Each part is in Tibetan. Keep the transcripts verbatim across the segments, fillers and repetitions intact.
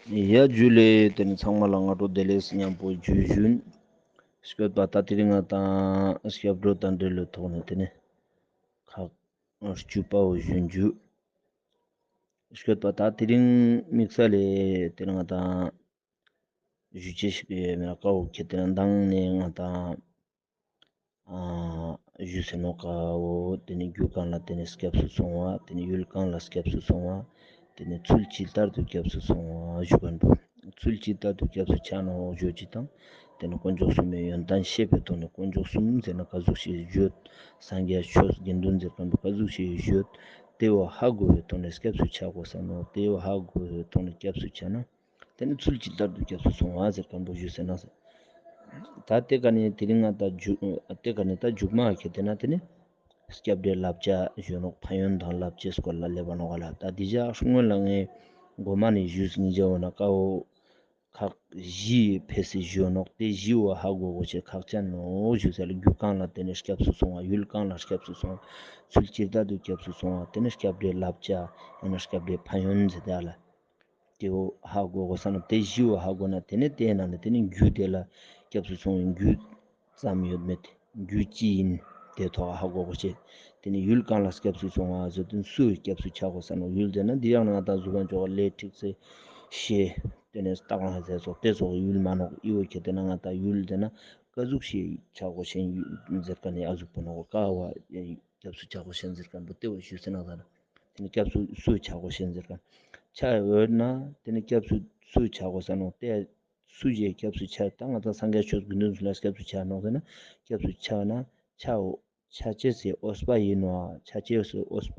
ཡ་ཇུ་ལེ། དེ་ནི་ཚང་མ་ལ་སྔ་དྲོ་བདེ་ལེགས་སྙམ་པོ་ཇུ་ཞུན། སྐྱོད་པ་ད་དེ་རིང་ང་དང་སྐྱབས་འགྲོ་དང་འབྲེལ་ལོ་ཐོག་ནས་དེ་ནི་ཁག་བཅུ་པའོ་ཞུན་ཇུ། སྐྱོད་པ་ད་དེ་རིང་དམིགས་བསལ་ལས་དེ་ནི་ང་དང་ཞུ་ཅེས་ཤིག་ཡོད་མེད་ལ་ཀའོ་ཁྱེད་དེ་ན་མདང་ནས་ང་དང་ཨ་ཞུ་ཟེར་ནོ་ཀའོ། དེ་ནི་རྒྱུ་གང་ལ་དེ་ནི་སྐྱབས་སུ་སོང་བ། དེ་ནི་ཡུལ་གང་ལ་སྐྱབས་སུ་སོང་བ། དེ་ནི་ཚུལ་ཇི་ལྟར་དུ་སྐྱབས་སུ་སོང་བ་ཞུ་མཁན་པོ། ཚུལ་ཇི་ལྟར་དུ་སྐྱབས་སུ་ཆ་ནོ་ཞུ་ཅི་དང་། དེ་ནི་དཀོན་མཆོག་གསུམ་མའི་ཡོན་ཏན་ཤེས་པའི་ཐོག་ནས་དཀོན་མཆོག་གསུམ་ཟེར་ན་ག་ཟུག་ཞིག་ཡོད། སངས་རྒྱས་ཆོས་དགེ་འདུན་ཟེར་མཁན་པོ་ག་ཟུག་ཞིག་ཡོད། དེ་བོ་ཧ་གོ་བའི་ཐོག་ནས་སྐྱབས་སུ་ཆ་དགོས་ས་ནོ། དེ་བོ་ཧ་གོ་བའི་ཐོག་ནས་སྐྱབས་སུ་ཆ་ན། དེ་ནི་ཚུལ་ཇི་ལྟར་དུ་སྐྱབས་སུ་སོང་བ་ཟེར་མཁན་པོ་ཞུ་ཟེར་ན་ཟེར། ད་དེ་ག་ནི་དེ་རིང་ང་ད་མཇུག་དེ་ག་ནི་ད་མཇུག་མ་ཁེ་དེ་ན་དེ་ནི་སྐྱབས་འགྲོའི་བསླབ་བྱ་ཞུ་ནོག་ཕན་ཡོན་དང་བསླབ་བྱའི་སྐོར་ལ་སླེབས་པ་ནོག་ག་ལ། ད་དེ་བཞག་སྔོན་ལ་ངས་མགོ་མ་ནས་ཞུས་ཉིན་བྱ་བོ་ན་ཀའོ། ཁག་བཞི་ཕེ་སི་ཞུ་ནོག་དེ་བཞི་བོ་ཧ་གོ་གོ་ཆེ་ཁག་ཅན་ནོ་ཞུ་ཟེར་ལ། རྒྱུ་གང་ལ་དེ་ནི་སྐྱབས་སུ་སོང་བ། ཡུལ་གང་ལ་སྐྱབས་སུ་སོང་བ། ཚུལ་ཇི་ལྟར་དུ་སྐྱབས་སུ་སོང་བ། དེ་ནི་སྐྱབས་འགྲོའི་བསླབ་བྱ་ཡང་ན་སྐྱབས་འགྲོའི་ཕན་ཡོན་ཟེར་དེ་ཨ་ལ། དེ་བོ་ཧ་གོ་གོ་ས་ན་དེ་བཞི་བོ་ཧ་གོ་ན་དེ་ནི་དེའི་ནང་ནས་དེ་ནི་རྒྱུ་དེ་ལ་སྐྱབས་སུ་སོང་བའི་རྒྱུ་ཙམ་ཡོད་མེད་རྒྱུ་ཅི་ཡིན་དེ་ཐོག་ཧ་གོ་གོ་ཆེ། དེ་ནི་ཡུལ་གང་ལ་སྐྱབས་སུ་སོང་བ་ཟེར་དུས་སུ་སྐྱབས་སུ་ཆ་གོ་ས་ན་ཡུལ་ཟེར་ན་འདི་ཡང་ང་དང་གཟུགས་ཁམས་ཆོ་ག་ལས་ཁྲིག་ཚེ་ཤེས། དེ་ནས་སྟག་ལང་ཟེར་སོགས་དེ་སོགས་ཡུལ་མ་ནོག་ཨི་བོ་ཁྱེད་དེ་ན་ང་དང་ཡུལ་ཟེར་ན་ཀ་ཟུག་ཤེས་ཆ་གོ་ཤེན་ཟེར་ཀ་ནི་ཨ་ཟུག་པོ་ནོག་ཀ་བ་སྐྱབས་སུ་ཆ་གོ་ཤེན་ཟེར་ཀ་འབུ་དེ་བོ་ཞུ་སེ་ན་ཟེར། དེ་ནི་སྐྱབས་སུ་སུ་ཆ་གོ་ཤེན་ཟེར་ཀ་ཆ་ཡོད་ན་དེ་ནི་སྐྱབས་སུ་སུ་ཆ་གོ་ས་ནོག་དེ། སུ་ཞིག་སྐྱབས་སུ་ཆ། ད་ང་ཚོ་སངས་རྒྱས་ཆོས་དགེ་འདུན་ཚོ་ལ་སྐྱབས་སུ་ཆ་ནོག་ཟེར་ན། སྐྱབས་སུ་ཆ་ན་ཆ་འོ། ཆ་ཅེས་སི་འོས་པ་ཡིན་ནོ། ཆ་ཅེས་སི་འོས་པ་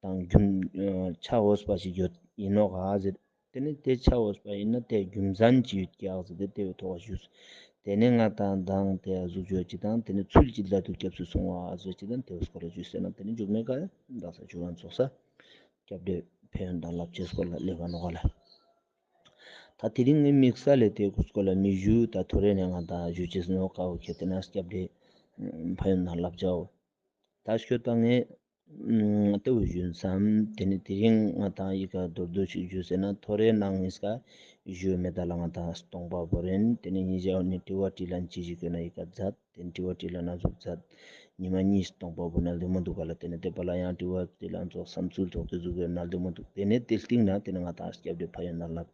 དང་རྒྱུ་ཆ་འོས་པ་ཞིག་ཡོད་ཡིན་ནོ་ག་ཟེར། དེ་ནི་དེ་ཆ་འོས་པ་ཡིན་ན་དེ་རྒྱུ་མཚན་ཅི་ཡོད་ཀྱག་ཟེར་ཏེ་དེ་བའི་ཐོག་ཞུས། དེ་ནི་ང་དང་དང་དེ་གཟུགས་བརྗོད་ཅི་དང་དེ་ནི་ཚུལ་ཅི་ལ་དུ་སྐྱབས་སུ་སོང་བ་ཟེར་ཅི་དང་དེ་བའི་སྐོར་ལ་ཞུས་ཟེར་ན་དེ་ནི་མཇུག་མའི་ཀ་འདག་ས་ཆུ་བ་ཚོགས་ས། སྐྱབས་འགྲོའི་ཕན་ཡོན་དང་བསླབ་བྱའི་སྐོར་ལ་སླེབས་པ་ནོ་ག་ལ། ད་དེ་རིང་ངས་དམིགས་བསལ་ལས་དེ་སྐོར་ལ་མི་ཞུ། ད་ཐོ་རེ་ནས་ང་དང་ཞུ་ཅེས་ནོ་ཀའོ་ཁྱེད་དེ་ན་སྐྱབས་འགྲོའི་ཕན་ཡོན་དང་བསླབ་བྱའོ། ད་ཤོད་ད་ངས་ལྟེ་བོ་ཞུན་བསམ། དེ་ནི་དེ་རིང་ང་དང་ཡི་ག་མདོར་བསྡུས་ཤིག་ཞུ་ཟེར་ན་ཐོ་རེ་ནང་ངས་ཀ་ཞུ་མེད་ད་ལ་ང་དང་སྟོང་པ་བོ་རེན། དེ་ནི་ཉིན་ཞག་ནི་དྲི་བ་དྲིས་ལན་ཅི་ཞིག་ཡོད་ན་ཡི་ག་མཛད། དེ་དྲི་བ་དྲིས་ལན་སྣ་ཚོགས་མཛད། ཉི་མ་གཉིས་སྟོང་པ་བུ་ན་ལྡེ་མོ་འདུག་ག་ལ། དེ་ནས་དེ་པ་ལ་ཡང་དྲི་བ་དྲིས་ལན་ཚོགས་བསམ་ཚུལ་ཚོགས་དེ་ཟུག་གི་ན་ལྡེ་མོ་འདུག་དེ་ནས་དེ་སྟེང་ན་དེ་ནས་ང་དང་སྐྱབས་འགྲོའི་ཕ་ཡོན་ན་ལབ་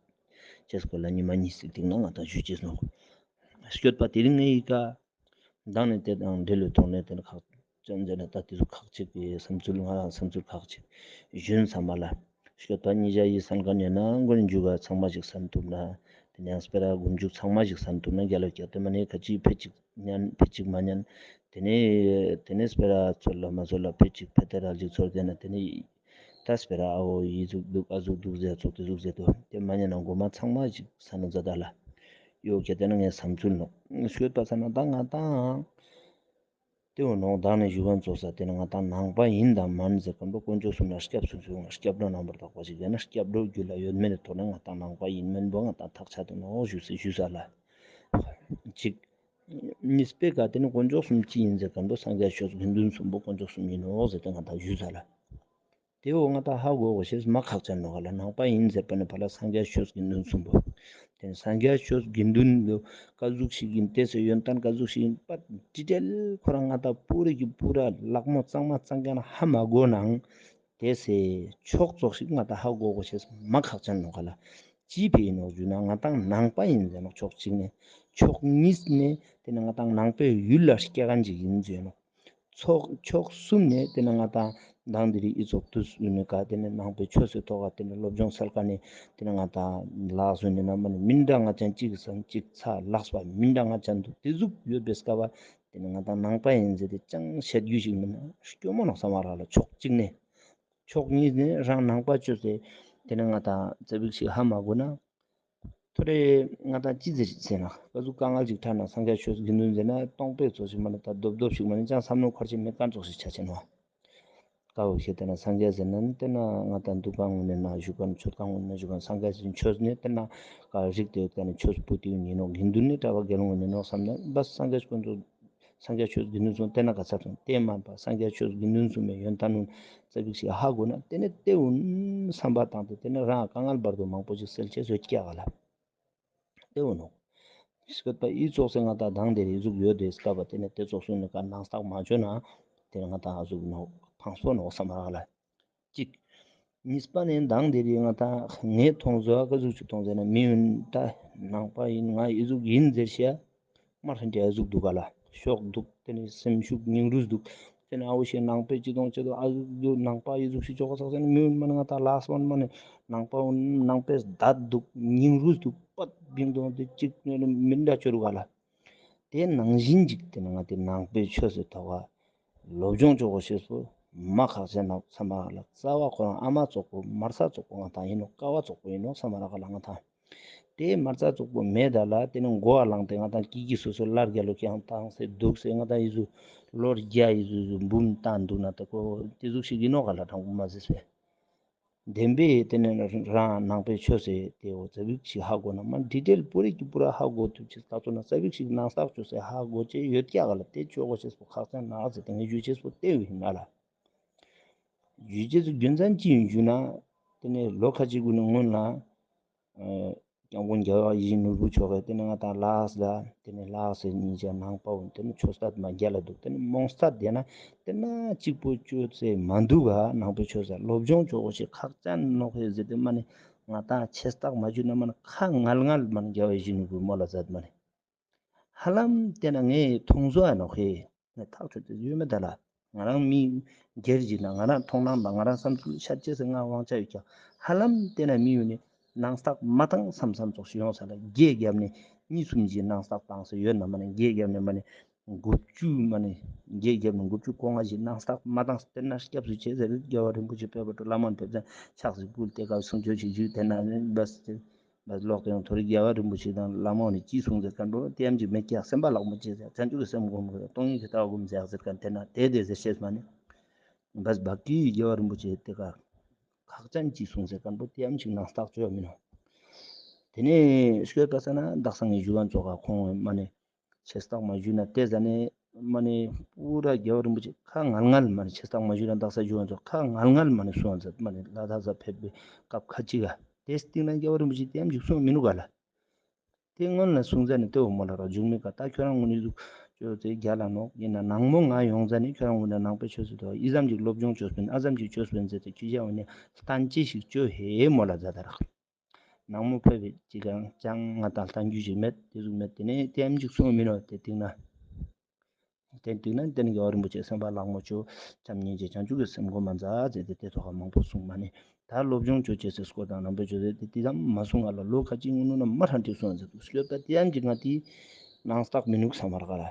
ཅེས་སྐོར་ལ་ཉི་མ་གཉིས་སི་སྟེང་ན་ང་དང་ཞུ་ཅེས་ནོ། སྐྱོད་པ་དེ་རིང་ངའི་ཡི་ག་མདང་ནས་དེ་དང་འབྲེལ་བའི་ཐོག་ནས་དེ་ནས་ཁག་ཅན་ཟེར་ན་ད་དེ་ཚོ་ཁག་ཅིག་གི་བསམ་ཚུལ་ང་རང་བསམ་ཚུལ་ཁག་ཅིག་ཞུན་བསམ་པ་ལ། སྐྱོད་པ་ཉིན་ཞག་ཡི་སན་ཀ་ནས་ན་མགོན་འཇུག་ག་ཚང་མ་ཞིག་སན་ཐུབ་ན། དེ་ནས་སྤེ་ར་མགོན་འཇུག་ཚང་མ་ཞིག་སན་ཐུབ་ན་རྒྱ་ལ་རྒྱ་དེ་མ་ནས་ཁ་ཅིག་ཕེ་ཅིག་ཉན་ཕེ་ཅིག་མ་ཉན། དེ་ནས་དེ་ནས་སྤེ་ར་ཚོར་ལ་མ་ཚོར་ལ་ཕེ་ཅིག་ཕེ་ཏེ་ར་ཅིག་ཚོར་དེ་ན་དེ་ནས་ད་སྤེ་ར་ཨ་བོ་ཡི་ཟུག་འདུག་ཨ་ཟུག་འདུག་ཟེར་ཚོགས་དེ་ཟུག་ཟེར་དོ་དེ་མ་ཉན་ན་མགོ་མ་ཚང་མ་ཞིག་སན་ན་ཛ་ད་ལ། ཡོ་ཁྱེད་དེ་ན་ངས་བསམ་ཚུལ་ནོ། སྐྱོད་པ་ས་ན་ད་ང་དང་། དེ་འོ་ནོ་བདག་ནི་བཞུགས་ཁམས་ཚོགས་ས་དེ་ནི་ང་དང་ནང་པ་ཡིན་དང་མིན་ཟེར་གམ་པོ་དཀོན་མཆོག་གསུམ་ལ་སྐྱབས་སུ་འཛུལ་ང་སྐྱབས་འགྲོ་རྣམ་པར་དག་པ་ཞིག་ཡོད་ན་སྐྱབས་འགྲོ་རྒྱུད་ལ་ཡོད་མེད་ནི་ཐོག་ནས་ང་དང་ནང་པ་ཡིན་མིན་པོ་ང་དང་ཐག་ཆད་དུ་ནོ་ཞུ་སི་ཞུ་ས་ལ། གཅིག་གཉིས་པའི་ཀ་དེ་ནི་དཀོན་མཆོག་གསུམ་གཅིག་ཡིན་ཟེར་གམ་པོ་སངས་རྒྱས་ཆོས་དགེ་འདུན་གསུམ་པོ་དཀོན་མཆོག་གསུམ་ཡིན་ནོ་ཟེར་ཏེ་ང་དང་ཞུ་ས་ལ། དེ་འོ་ང་དང་ཧ་གོ་གོ་ཤེས་མ་ཁག་ཅན་ནོ་ག་ལ་ནང་པ་ཡིན་ཟེར་པ་ནི་ཕ་ལ་སངས་རྒྱས་ཆོས་དགེ་འདུན་གསུམ་པོ། དེ་ནི་སངས་རྒྱས་ཆོས་དགེ་འདུན་ལོ་ཀ་ཟུག་ཞིག་ཡིན་ཏེ་སེ་ཡོན་ཏན་ཀ་ཟུག་ཞིག་ཡིན་པ་ཅི་ཏེལ་ཁོ་རང་ང་དང་པུ་རི་གི་པུ་ར་ལག་མོ་གཙང་མ་གཙང་རྐྱང་ཧ་མ་གོ་ནང་དེ་སེ་ཕྱོགས་ཚོགས་ཤིག་ང་དང་ཧ་གོ་གོ་ཤེས་མ་ཁག་ཅན་ནོ་ག་ལ། ཅི་ཕི་ཡིན་ནོ་ཞུ་ན་ང་དང་ནང་པ་ཡིན་ཟེར་ནོ་ཕྱོགས་གཅིག་ནས། ཕྱོགས་གཉིས་ནས་དེ་ནི་ང་དང་ནང་པའི་ཡུལ་ལ་སྐྱེ་མཁན་ཅིག་ཡིན་ཟེར་ནོ། ཚོགས་ཕྱོགས་གསུམ་ནས་དེ་ནི་ང་དང་མདང་དེ་རིང་ཨི་ཚོགས་དུས་སུ་ནི་ག་དེ་ནི་ནང་པའི་ཆོས་སུ་ཐོག་ག་དེ་ནི་སློབ་སྦྱོང་སལ་ཀ་ནས་དེ་ནི་ང་དང་ལགས་སུ་ནི་ན་མ་ནི་མི་འདྲ་ང་ཅན་གཅིག་སང་གཅིག་ཚ་ལགས་པ་མི་འདྲ་ང་ཅན་འདུག་དེ་ཟུག་ཡོད་པའི་སྐབས་དེ་ནི་ང་དང་ནང་པ་ཡིན་ཟེར་ཏེ་ཅང་བཤད་རྒྱུ་ཞིག་མིན་ན་སྐྱོ་མོ་ནོག་བསམ་པ་རག་ལ་ཕྱོགས་གཅིག་ནས། ཕྱོགས་གཉིས་ནས་རང་ནང་པ་བཅོས་ཏེ་དེ་ནི་ང་དང་ཙ་པིག་ཞིག་ཧ་མ་གོ་ན། ཐོ་རེ་ང་དང་ཅི་ཟེར་ཟེར་ན་ཀ་ཟུག་དཀའ་ངལ་ཅིག་འཕྲད་ན་སངས་རྒྱས་ཆོས་དགེ་འདུན་ཟེར་ན་སྟོང་པའི་ཚོགས་ཤིག་མ་ནི་ད་རྡོབ་རྡོབ་ཞིག་མ་ནི་ཅང་བསམ་བློ་འཁོར་ཆེ་མེད་ཀ་ཚོགས་ཤིག་ཆ་ཆེ་ནོ། ཀ་བོ་ཞེས་དེ་ན་སངས་རྒྱས་ཟེར་ན་དེ་ན་ང་དང་འདུ་ཁང་ངོ་ནས་ན་བཞུགས་ཁན་ཆོས་ཁང་ངོ་ནས་བཞུགས་ཁན་སངས་རྒྱས་ཟེར་ཆོས་ནི་དེ་ན་ཀ་རིག་དེ་ཡོད་ཀ་ནི་ཆོས་པོ་དེ་ཡིན་ནོ། དགེ་འདུན་ནི་གྲྭ་པ་དགེ་སློང་ངོ་ནས་ནོ་བསམ་ན་བ་སངས་རྒྱས་ཀུན་ཏུ་སངས་རྒྱས་ཆོས་དགེ་འདུན་གསུམ་དེ་ན་ག་ཚར་སོང་དེ་མ་པ་སངས་རྒྱས་ཆོས་དགེ་འདུན་གསུམ་མའི་ཡོན་ཏན་ནུ་རྩ་ ཙ་པིག་ཞིག་ཧ་གོ་ན་དེ་ནས་དེ་འུན་བསམ་པ་བཏང་སྟེ་དེ་ནས་རང་དཀའ་ངལ་བར་དུ་མང་པོ་ཞིག་སེལ་ཆེད་བཟོས་སྐྱག་ག་ལ། དེ་འུན་ནོ། སྐད་པ་ཨི་ཙོགས་སེ་ང་ད་དང་དེ་རེ་ཟུག་ཡོད་དེ་སྐད་པ་དེ་ནས་དེ་ཙོགས་སུ་ནི་ཀ་ནང་སྟག་མ་བྱོས་ན་དེ་ནས་ང་ད་ཨ་ཟུག་ནོ་ཕང་སོ་ནོ་བསམ་ར་ག་ལ། གཅིག་གཉིས་པ་ནས་མདང་དེ་རིང་ང་ད་ངས་མཐོང་ཟོ་ཀ་ཟུག་ཅིག་མཐོང་ཟེར་ན་མི་ཡོན་ད་ནང་པ་ཡིན་ང་ཨི་ཟུག་ཡིན་ཟེར་ཤེས། མ་ཧྲན་ཏེ་ཨ་ཟུག་འདུག་ག་ལ་ཤོག་འདུག་དེ་ནས་སེམས་ཤུགས་སྙིང་རུས་འདུག་དེ་ནས་ཨ་བོ་ཞེས་ནང་པའི་སྤྱི་དོང་སྤྱི་དོང་ཨ་ཟུག་འདུག་ནང་པ་ཨི་ཟུག་ཤི་ཆོག་ག་ཚག་ཟེར་ན་མི་ཡོན་མ་ནི་ང་ད་ལགས་སོ་མ་ནི་ནང་པ་ནང་པའི་བདག་འདུག་སྙིང་རུས་འདུག་པད་བིང་དོང་དེ་གཅིག་མི་འདྲ་ཆོ་རུ་ག་ལ། དེ་ནང་བཞིན་གཅིག་དེ་ནི་ང་དེ་ནང་པའི་ཆོས་སུ་ཐོག་ག་སློབ་སྦྱོང་ཆོག་གོ་ཤེས་སུ་མ་ཁག་ཆེ་ནོ་བསམ་པ་ལ་རྩ་བ་ཁོ་རང་ཨ་མ་ཙོག་པོ་མར་ས་ཙོག་པོ་ང་དང་ཡིན་ནོ་ཀ་བ་ཙོག་པོ་ཡིན་ནོ་བསམ་པ་ར་ག་ལ་ང་དང་དེ་མར་ས་ཙོག་པོ་མེད་ད་ལ་དེ་ནི་མགོ་བ་ལངས་ཏེ་ང་དང་ཀི་ཀི་སོ་སོ་ལར་རྒྱ་ལོ་ཁྱང་བཏང་སེ་འདུག་སེ་ང་དང་ཡི་ཟུ་ལོར་རྒྱ་ཡི་ཟུ་ཟུ་འབུམ་བཏང་འདུག་ན་ད་ཁོ་དེ་ཟུག་ཞིག་ཡིན་ནོ་ག་ལ་དྲང་པོ་མ་ཟེར་སེ། བདེན་པའི་དེ་ནས་རང་ནང་པའི་ཆོས་ཟེར་དེ་འོ་ཙ་པིག་ཞིག་ཧ་གོ་ན་མ་ཌི་ཊེལ་པོ་རིག་གི་པུ་ར་ཧ་གོ་ཐུབ་ཅེས་ད་ཚོ་ན་ཙ་པིག་ཞིག་ནང་བསགས་ཆོས་ཟེར་ཧ་གོ་ཅེས་ཡོད་ཀྱག་ག་ལ་དེ་ཆོས་གོ་ཅེས་པོ་ཁག་ཅན་ནག་ཟེར་དེ་ངས་ཞུ་ཅེས་པོ་དེ་བས་ན་ལ། ཞུ་ཅེས་སུ་རྒྱུ་མཚན་ཅི་ཡིན་ཞུ་ན། དེ་ནས་ལོ་ཁ་ཅིག་གུ་ནས་སྔོན་ལ། སྐྱབས་མགོན་རྒྱལ་བ་ཡིད་བཞིན་ནོར་བུ་མཆོག་གིས་དེ་ནས་ང་དང་ལ་དྭགས་ལ་དེ་ནས་ལ་དྭགས་སེ་གཉིས་ཆ་ནང་པའོ་དེ་ནས་ཆོས་སྟོད་མ་རྒྱ་ལ་འདུག་དེ་ནས་རྨོངས་སྟོད་དེ་ན་དེ་ན་གཅིག་པོ་ཆོས་ཟེར་མ་འདུག་ག་ནང་པའི་ཆོས་ཟེར་སློབ་སྦྱོང་ཆོག་གོ་ཞེས་ཁག་ཅན་ནོ་ཧེ་ཟེར་དེ་མ་ནི་ང་དང་ཆེ་སྟག་མ་བྱུང་ན་མ་ནི་ཁ་ངལ་ངལ་མ་ནི་རྒྱལ་བ་ཡིད་བཞིན་ནོར་བུ་མོ་ལ་ཟད་མ་ནི། ཧ་ལམ་དེ་ན་ངས་མཐོང་བཟོ་ཡ་ནོ་ཧེ། ངས་ཐག་ཆོད་དེ་ཡོད་མེད་ད་ལ། ང་རང་མི་སྒེར་གྱི་ན་ང་རང་མཐོང་སྣང་དང་ང་རང་བསམ་ཚུལ་ཤར་ཅེས་སུ་ང་དབང་ཆ་ཡོད་ཀྱང་ཧ་ལམ་དེ་ན་མི་ཡོད་ནི་ནང་སྟག་མ་བཏང་བསམ་བསམ་ཙོགས་ཤིག་ཡོང་ས་ལ་རྒྱས་རྒྱབ་ནས་གཉིས་གསུམ་གྱི་ནང་སྟག་བཏང་སུ་ཡོད་ན་མ་ནི་རྒྱས་རྒྱབ་ནས་མ་ནི་དགུ་བཅུ་མ་ནི་རྒྱས་རྒྱབ་ནས་དགུ་བཅུ་གོ་ལྔ་གྱི་ནང་སྟག་མ་བཏང་དེ་ན་སྐྱབས་སུ་མཆི་ཟེར་རྒྱལ་བ་རིན་པོ་ཆེ་ཕེབས་པ་དུ་བླ་མ་ཕེབས་ཙང་ཕྱག་སུ་ཕུལ་དེ་ག་གསུང་ཆོས་ཞིག་ཞུས་དེ་ན་ནི་བས། བས་ལོག་སྟེ་ཡང་མཐོ་རིས་རྒྱལ་བ་རིན་པོ་ཆེ་དང་བླ་མ་ནས་ཅི་གསུངས་ཟེར་མཁན་པོ་ལྟད་མོ་ཅིག་མེད་ཀྱང་སེམས་པ་ལག་མོ་ཅི་ཟེར་བྱང་ཆུབ་ཀྱི་སེམས་སྒོམ་དགོས་སྟོང་ཉིད་ཀྱི་ལྟ་བ་སྒོམ་ཟེར་ཟེར་མཁན་དེ་ན་དེ་དེ་ཟེར་ཤེས་མ་ནི། བས་བག་གི་རྒྱལ་བ་རིན་པོ་ཆེ་དེ་ག་ཁག་ཅན་ཅི་གསུངས་ཟེར་མཁན་པོ་ལྟད་མོ་ཅིག་ནང་རྟགས་བཅོས་མིན་ནོ། དེ་ནས་ཤོད་པ་ས་ན་བདག་སང་གི་ཞུ་བ་ཚོ་ག་ཁོང་མ་ནི། ཆེ་སྟག་མ་ཞུས་ན་དེ་ཟ་ནས་མ་ནི་པུ་ར་རྒྱལ་བ་རིན་པོ་ཆེ་ཁ་ངལ་ངལ་མ་ནི་ཆེ་སྟག་མ་ཞུས་ན་བདག་ས་ཞུ་བ་ཚོ་ཁ་ངལ་ངལ་མ་ནི་སོང་ཟེར་མ་ནི་ལ་དྭགས་ས་ཕེབས་པའི་སྐབས་ཁ་ཅིག་ག་དེ་སྟེང་ན་རྒྱལ་བ་རིན་པོ་ཆེ་དེ་ཡང་འཇུག་སོང་མི་ནུག་ག་ལ། དེ་སྔོན་ལ་གསུང་ཟ་ནི་དེ་འོ་མོ་ལ་ར་འཇུག་མི་ག་ད་ཁྱོད་རང་ངོ་ནི་ཟུག་ཅོ་ཚེ་རྒྱ་ལ་ནོག་ཡིན་ན་ནང་མོ་ང་ཡོང་ཟ་ནི་ཁྱོད་རང་ངོ་ནི་ནང་པའི་ཆོས་སུ་དོ་ཨི་ཙམ་ཅིག་སློབ་སྦྱོང་བཅོས་པིན་ཨ་ཙམ་ཅིག་བཅོས་པིན་ཟེར་ཏེ་ཁྱི་ཞ་འོ་ནི་སྟན་ཅི་ཞིག་བཅོས་ཧེ་མོ་ལ་ཟ་ད་ར། ནང་མོ་ཕེབས་པའི་ཅི་གང་ཅང་ང་དང་ལྟ་རྒྱུ་ཞིག་མེད་དེ་ཟུག་མེད་དེ་ནས་ལྟད་མོ་ཅིག་སོང་མིན་ནོ་དེ་སྟེང་ན། དེ་སྟེང་ན་དེ་ནི་རྒྱལ་བ་རིན་པོ་ཆེ་སེམས་པ་ལག་མོ་ཅོ་བྱམས་སྙིང་རྗེ་བྱང་ཆུབ་ཀྱི་སེམས་སྒོམ་མ་མཛད་ཟེར་ཏེ་དེ་ཐོག་མང་པོ་གསུངས་མ་ནི། ད་སློབ་སྦྱོང་ཅོ་ཅེས་སེ་སྐོར་དང་རྣམ་པའི་ཅོ་ཟེར་ཏེ་དེ་ཙམ་མ་གསུང་ང་ལ་ལོ་ཁ་ཅིག་སྔོན་ན་མ་ཧྲན་ཏེ་སོང་ཟེར་དུ་སྐྱོད་ད་དེ་ཡང་ཅིག་ང་དེ་ནང་སྟག་མི་ནུག་བསམ་པར་ག་ར།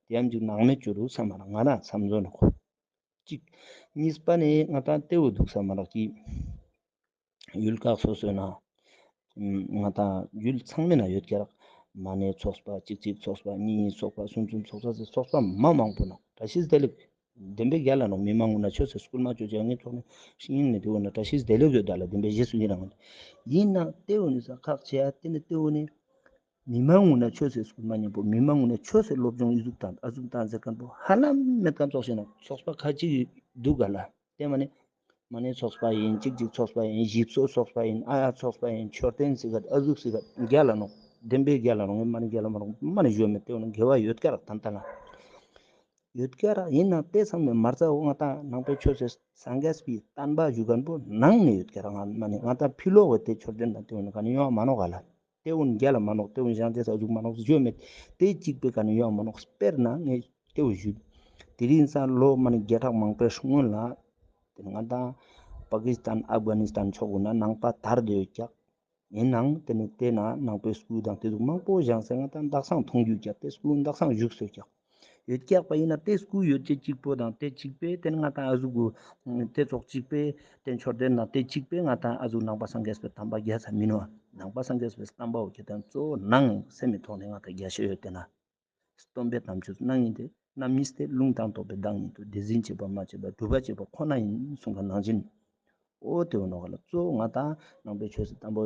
དེ་ཡང་ཅིག་ནང་མེད་ཅོ་རུ་བསམ་པར་ང་རང་བསམ་བཟོ་ནི་ཁོ། གཅིག་གཉིས་པ་ནི་ང་དང་ལྟེ་བོ་འདུག་ས་མ་ལགས་ཀྱིས། ཡུལ་ཁག་སོ་སོའི་ནང་ང་དང་ཡུལ་ཚང་མའི་ནང་ཡོད་ཀྱ་རག་མ་ཎི་ཚོགས་པ་གཅིག་གཅིག་ཚོགས་པ་གཉིས་གཉིས་ཚོགས་པ་གསུམ་གསུམ་ཚོགས་པ་ཟེར་ཚོགས་པ་མ་མང་པོ་ནང་བཀྲ་ཤིས་བདེ་ལེགས་བདེན་པའི་རྒྱ་ལ་ནང་མི་མང་ངུ་ན་ཆོས་ཟེར་སྐུལ་མ་བཅོ་བྱ་ངས་ཐོག་ནས་ཤིང་ནས་དེ་འོ་ན་བཀྲ་ཤིས་བདེ་ལེགས་ཡོད་ད་ལ་བདེན་པའི་རྗེས་སུ་ཡིན་རང་ཡིན་ན་ལྟེ་བོ་ནི་ས་ཁག་ཆེ་ཡ་དེ་ནི་ལྟེ་བོ་ནི། མི་མང་ངུ་ན་ཆོས་ཟེར་སྐུལ་མ་མཉམ་པོ་མི་མང་ངུ་ན་ཆོས་ཟེར་སློབ་སྦྱོང་ཨི་ཟུག་དང་ཨ་ཟུག་དང་ཟེར་མཁན་པོ་ཧ་ལམ་མེད་མཁན་ཚོགས་ཤེ་ན་ཚོགས་པ་ཁ་ཅིག་འདུག་ག་ལ་དེ་མ་ནི། མ་ཎི་ཚོགས་པ་ཡིན་གཅིག་གཅིག་ཚོགས་པ་ཡིན་ཞིབ་གསོ་ཚོགས་པ་ཡིན་ཨ་ཡ་ཚོགས་པ་ཡིན་མཆོད་རྟེན་ཟེར་ག་ཨ་ཟུག་ཟེར་ག་རྒྱ་ལ་ནོག་བདེན་པའི་རྒྱ་ལ་ནོག་མ་ནི་རྒྱ་ལ་མ་ནོག་མ་ནི་ཞོ་མེད་དེ་འོ་ན་དགེ་བ་ཡོད་ཀྱ་རག་ད་ལྟ་ན། ཡོད་ཀྱ་རག་ཡིན་ན་དེ་ཚང་མས་མར་ཚ་འོ་ང་ད་ནང་པའི་ཆོས་ཟེར་སངས་རྒྱས་པའི་བསྟན་པ་ཞུ་མཁན་པོ་ནང་ནས་ཡོད་ཀྱ་རག་ང་མ་ནི་ང་ད་ཕི་ལོག་གི་དེ་མཆོད་རྟེན་དང་དེ་འོ་ན་ག་ནི་ཡོང་བ་མ་ནོག་ག་ལ། དེ་འོ་ན་རྒྱ་ལ་མ་ནོག་དེ་འོ་ན་ཞང་དེ་ས་ཟུག་མ་ནོག་ཞོ་མེད་དེ་གཅིག་པའི་ག་ནི་ཡོང་བ་མ་ནོག་དཔེར་ན་ངས་དེ་འོ་ཞུ། དེ་རིང་ས་ལོ་མ་ནི་བརྒྱ་ཕྲག་མང་པོའི་སྔོན་ལ། དེ་ང་དང་པ་ཀི་སི་ཐན་ཨབ་གྷ་ནི་སི་ཐན་ཕྱོགས་ན་ནང་པ་དར་དེ་ཡོད་ཀྱག་ཡིན་ནའང་དེ་ནི་དེ་ན་ནང་པའི་སྐུ་དང་དེ་ཟུག་མང་པོ་བཞེངས་སེ་ང་དང་དག་སང་མཐོང་རྒྱུ་ཀྱག་དེ་སྐུ་དག་སང་བཞུགས་སོ་ཀྱག་ཡོད་ཀྱག་པ་ཡིན་ན་དེ་སྐུ་ཡོད་ཅེས་གཅིག་པོ་དང་དེ་གཅིག་པས་དེ་ནི་ང་དང་ཨ་ཟུག་གུ་དེ་ཚོགས་གཅིག་པས་དེ་མཆོད་རྟེན་དང་དེ་གཅིག་པས་ང་དང་ཨ་ཟུག་ནང་པ་སངས་རྒྱས་པའི་བསྟན་པ་རྒྱ་ཚ་མིན་ནོ། ནང་པ་སངས་རྒྱས་པའི་བསྟན་པ་འོ་ཁྱེད་དང་གཙོ་བོ་ནང་སེམས་མི་ཐོག་ནས་ང་དང་རྒྱ་ཤོད་ཡོད་དེ་ན། སྟོན་པའི་དམ་ཆོས་གནང་ཡིན་ཏེ་རྣམ་གཉིས་ཏེ་ལུང་དང་རྟོགས་པའི་བདག་ཉིད་དུ་དེ་འཛིན་བྱེད་པ་སྨྲ་བྱེད་པ་སྒྲུབ་པ་བྱེད་པ་ཁོ་ན་ཡིན་གསུངས་པ་ནང་བཞིན། ཨོ་དེ་འོ་ནོ་ག་ལ་གཙོ་བོ་ང་དང་ནང་པའི་ཆོས་སུ་དམ་པོ་